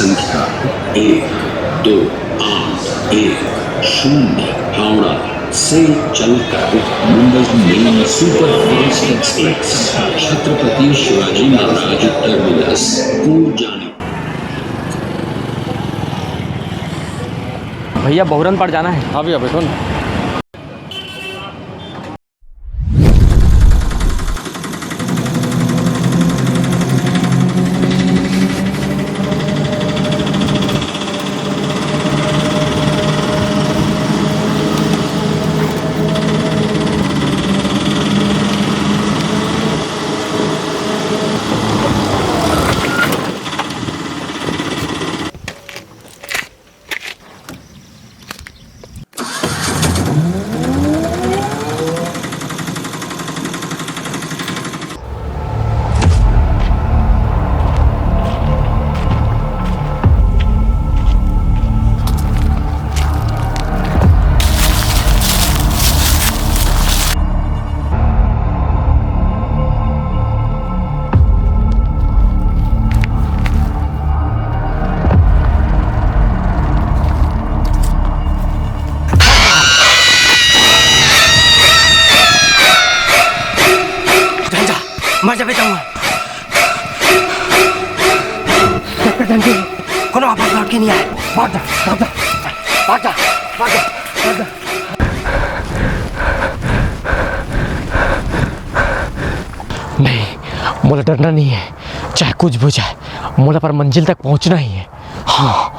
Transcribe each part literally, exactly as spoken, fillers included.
संख्या एक दो आठ एक शून्य हावड़ा से चलकर Mumbai mail super fast express Chhatrapati Shivaji Maharaj terminus को जाने। भैया, बहुरन पार जाना है। हाँ भैया, बैठो ना। जा, जा, मर जाबे तंग। कोनो वापस लौट के नहीं आए। भाग जा, भाग जा, भाग जा, भाग जा, भाग जा। नहीं, मोला डरना नहीं है, चाहे कुछ भी हो जाए, मोला पर मंजिल तक पहुंचना ही है। हाँ।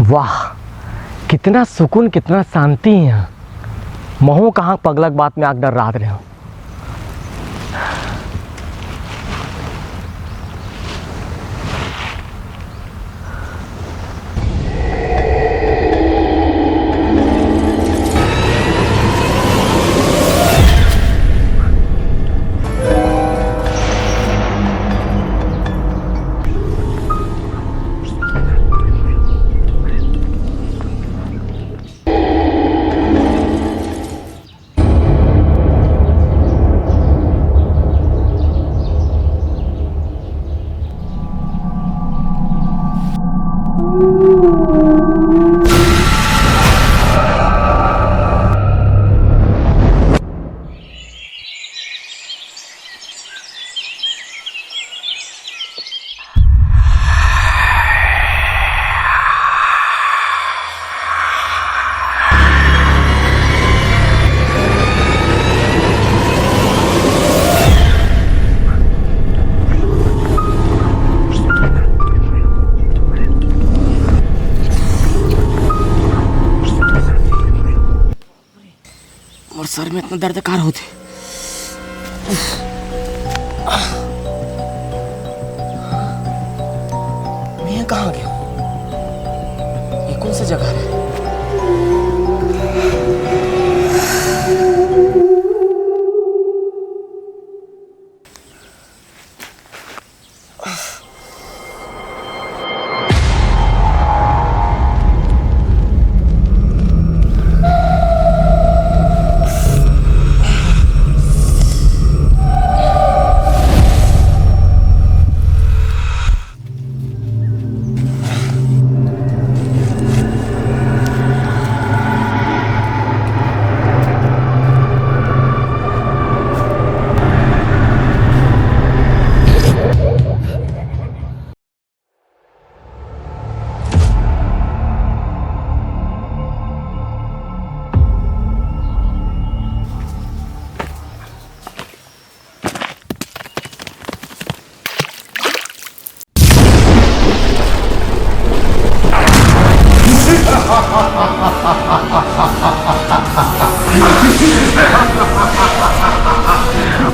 वाह, कितना सुकून, कितना शांति हे इहाँ। महूँ कहाँ पगला के बात में आके डर्रात रहेंव। मोर सर में इतना दर्द कार होथे। मैं कहाँ आ गया? ये कौन सा जगह है?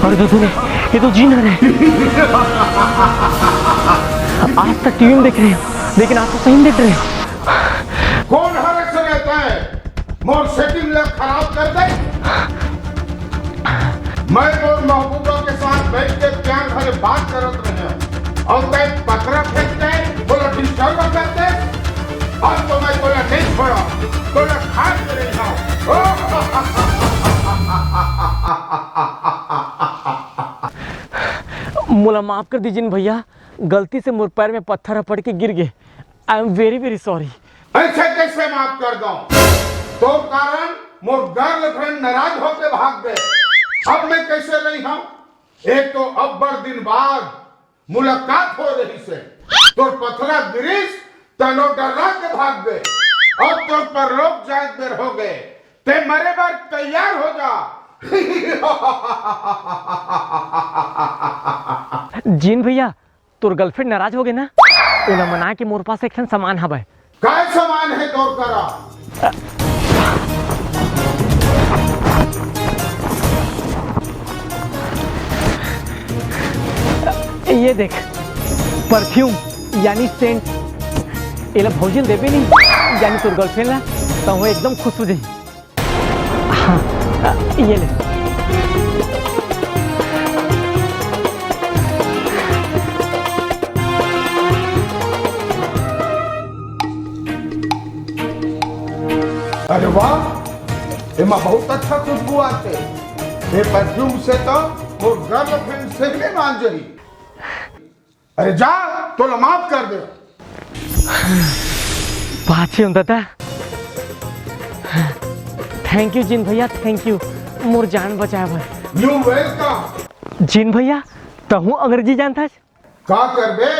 अरे दादू रे, ये तो जिन हरे। आज तक टीवी में देख रहे हैं, लेकिन आज तो सही में देख रहे हैं। कौन हर ऐसे रहता है? मोर सेटिंग ला खराब कर दे। मैं मोर महबूबा के साथ बैठ के प्यार भरे बात करत रहे, और तय पथरा फेंकते, बोला डिस्टर्ब करते। अब तो मैं तोला नहीं छोड़ा, तोला खाए के रही हूँ। मोला माफ कर दीजिए न भैया, गलती से मोर पैर में पत्थर ह पड़ के गिर गे। I am very very sorry। ऐसे कैसे माफ कर दो? तो कारण मोर गर्लफ्रेंड नाराज होके भाग गए। अब मैं कैसे रही हूँ? एक तो अब्बड़ दिन बाद मुलाकात हो रही से, तोर पथरा गिरिस, तनो डरा के भाग गए। अब तो परलोक जाए बेर हो गए, ते मरे बर तैयार हो जा। जिन भैया, तोर गर्लफ्रेंड नाराज हो गए ना, ओला मना के मोर पास एक ठन सामान हवय। काय सामान है तोर करा? ये देख, परफ्यूम यानी सेंट। एला भौजी ल देबे नहीं, यानी तोर गर्लफ्रेंड ला, त वो एकदम खुश हो जाही। हाँ, ये ले। अरे वाह, एमा बहुत अच्छा खुशबू आथे। ये परफ्यूम से तो मोर गर्लफ्रेंड सेहले मान जही। अरे जा, तोला माफ कर दे। पाछे हूँ दादा। Thank you जिन भैया, thank you, मोर जान बचाए बर। You welcome। जिन भैया, तहूँ अंग्रेजी जानथस? का करबे,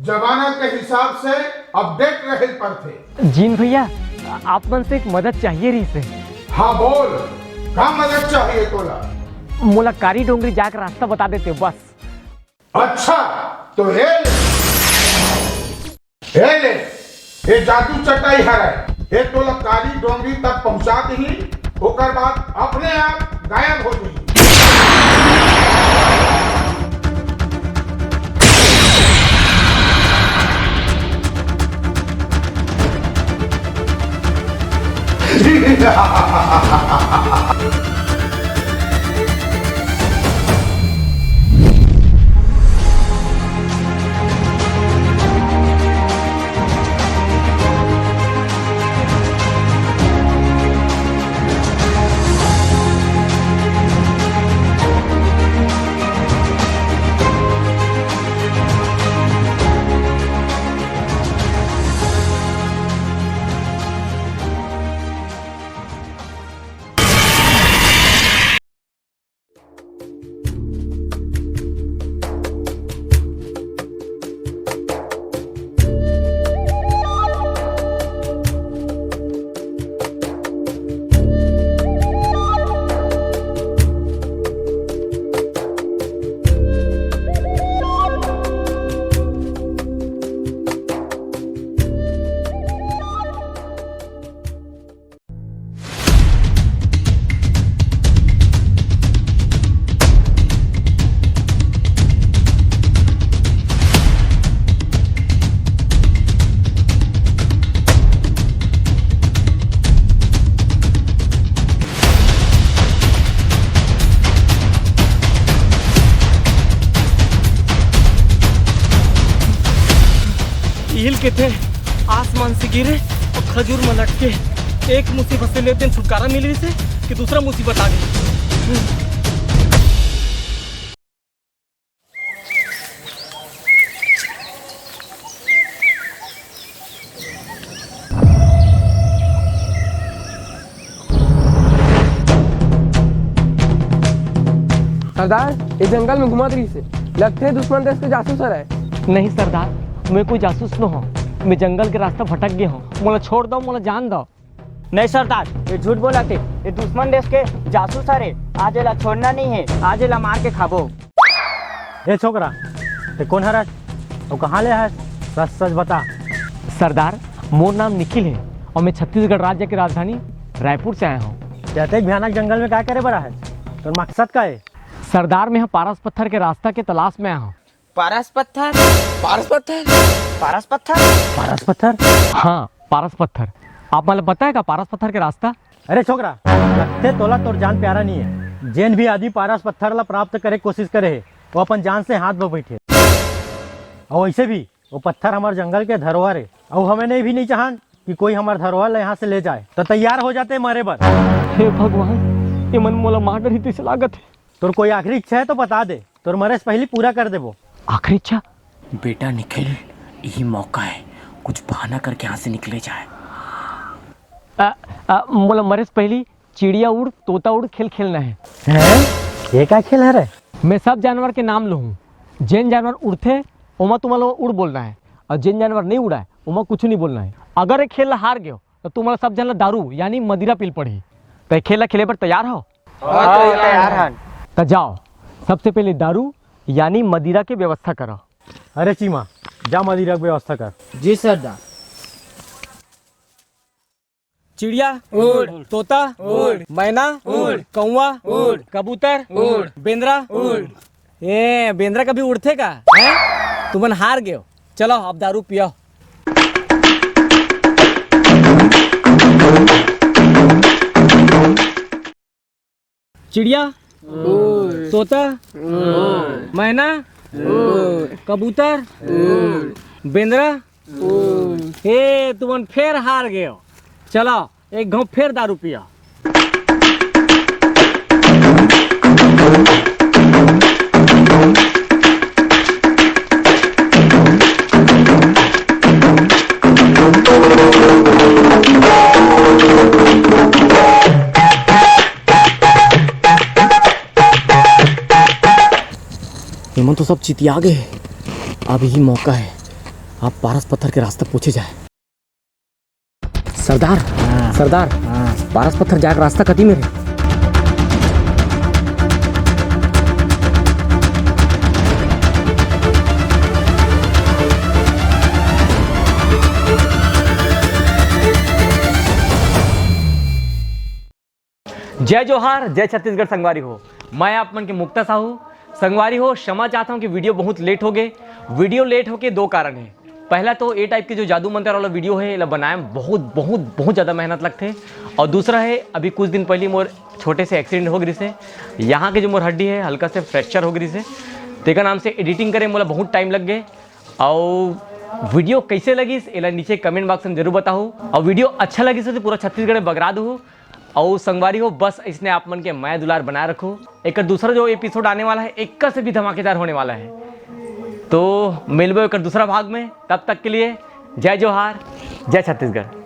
जमाना के हिसाब से अपडेट रहे पड़थे। जिन भैया, आप मन से एक मदद चाहिए रहिसे। हाँ बोल, का मदद चाहिए तोला? मोला कारी डोंगरी जाके रास्ता बता देते बस। अच्छा, तो ये ले, ये ले, ये जादू चटाई हरय, ये तोला कारी डोंगरी तक पहुंचा दही, ओकर बाद अपने आप गायब हो जाही। ईल के थे आसमान से गिरे और खजूर में लटके। एक मुसीबत से लेते छुटकारा मिल रही से कि दूसरा मुसीबत आ गई। सरदार, ये जंगल में घुमत रहिस हे, लगथे दुश्मन देश के जासूस हरय। नहीं सरदार, मैं कोई जासूस न हो, मैं जंगल के रास्ता भटक गया हूँ, मोला छोड़ दो, मोला जान दो। नहीं सरदार, ये झूठ बोलत हे, ये दुश्मन देश के जासूस हरे। आज एला छोड़ना नहीं है, आज एला मार के खाबो। ए छोकरा, ते कोन हरस? अउ कहाँ ले हस? सच सच बता। सरदार, मोर नाम निखिल है और मैं छत्तीसगढ़ राज्य की राजधानी रायपुर से आया हूँ। ते अतेक भयानक जंगल में का करे बर आए हस? तोर मकसद का है? सरदार, मैं ह पारस पत्थर के रास्ता के तलाश में आहूं। पारस पत्थर? पारस पत्थर? पारस पत्थर? पारस पत्थर? हाँ, पारस पत्थर। आप मन ल पता हे का पारस पत्थर के रास्ता? अरे छोकरा, लगथे तोला तोर जान प्यारा नइ हे। जेन भी आदमी पारस पत्थर ला प्राप्त करे के कोशिश करे हे, वो अपन जान से हाथ धो बइठे। अउ वइसे भी वो पत्थर हमर जंगल के धरोहर हे, अउ हमन ये भी नइ चाहन कि कोई हमर धरोहर ला यहाँ से ले जाए। त तैयार हो जा ते मरे बर। हे भगवान, ये मन मोला मार डरही तइसे लागत हे। तोर कोई आखिरी इच्छा हे तो बता दे, तोर मरे से पहिली पूरा कर देबो। आखिरी इच्छा? बेटा निखिल, यही मौका हे, कुछ बहाना करके यहाँ से निकले जाए। अ, अ, मोला मरे से पहिली चिड़िया उड़, तोता उड़ खेल खेलना हे। हैं? ये का खेल हरे? मैं सब जानवर के नाम लूहूँ। जेन जानवर उड़थे, ओमा तुमन ला उड़ बोलना हे, अउ जेन जानवर नइ उड़ाय, ओमा कुछु नइ बोलना हे। अगर ये खेल ला हार गेव, त तुमन ला सब झन ला दारू यानी मदिरा पील पड़ही। त ये खेल ला खेले बर तैयार हव? हाँ, तैयार हन। त जाव, सबसे पहले दारू यानी मदिरा के व्यवस्था करव। अरे चीमा, जा मदिरा के व्यवस्था कर। जी सरदार। चिड़िया उड़। तोता उड़। मैना उड़। कौवा उड़। कबूतर उड़। बेंदरा उड़। ए, बेंदरा कभी उड़थे का? हैं? तुमन हार गेव। चलो, अब दारू पियो। चिड़िया उड़। तोता उड़। मैना उड़। कबूतर उड़। बेंदरा उड़। हे, तुमन फेर हार गेव। चलो, एक घांव फेर दारू पियो। एमन तो सब चितिया गे हे। अब यही मौका हे, अब पारस पत्थर के रास्ता पूछे जाए। सरदार, हाँ। सरदार, हाँ। पारस पत्थर जाए के रास्ता कति मेर हे? जय जोहार, जय छत्तीसगढ़ संगवारी हो। मैं आप मन के मुक्ता साहू। संगवारी हो, क्षमा चाहता हूँ कि video बहुत late हो गए। Video late होके दो कारण है। पहला तो ये type के जो जादू मंत्र वाला video है, एला बनाए में बहुत, बहुत, बहुत ज़्यादा मेहनत लगथे। और दूसरा है, अभी कुछ दिन पहले मोर छोटे से accident हो गई से, यहाँ के जो मोर हड्डी है, हल्का से fracture हो गई से, तेकर नाम से editing करे मोला बहुत time लग गए। और video कैसे लगिस, एला नीचे comment box में जरूर बताहू। और video अच्छा लगिस तो पूरा छत्तीसगढ़ में बगरा दहू। अउ संगवारी हो, बस इसने आप मन के मया दुलार बनाए रखो। एकर दूसरा जो episode आने वाला है, एकर से भी धमाकेदार होने वाला है। तो मिलबो एकर दूसरा भाग में, तब तक के लिए जय जोहार, जय छत्तीसगढ़।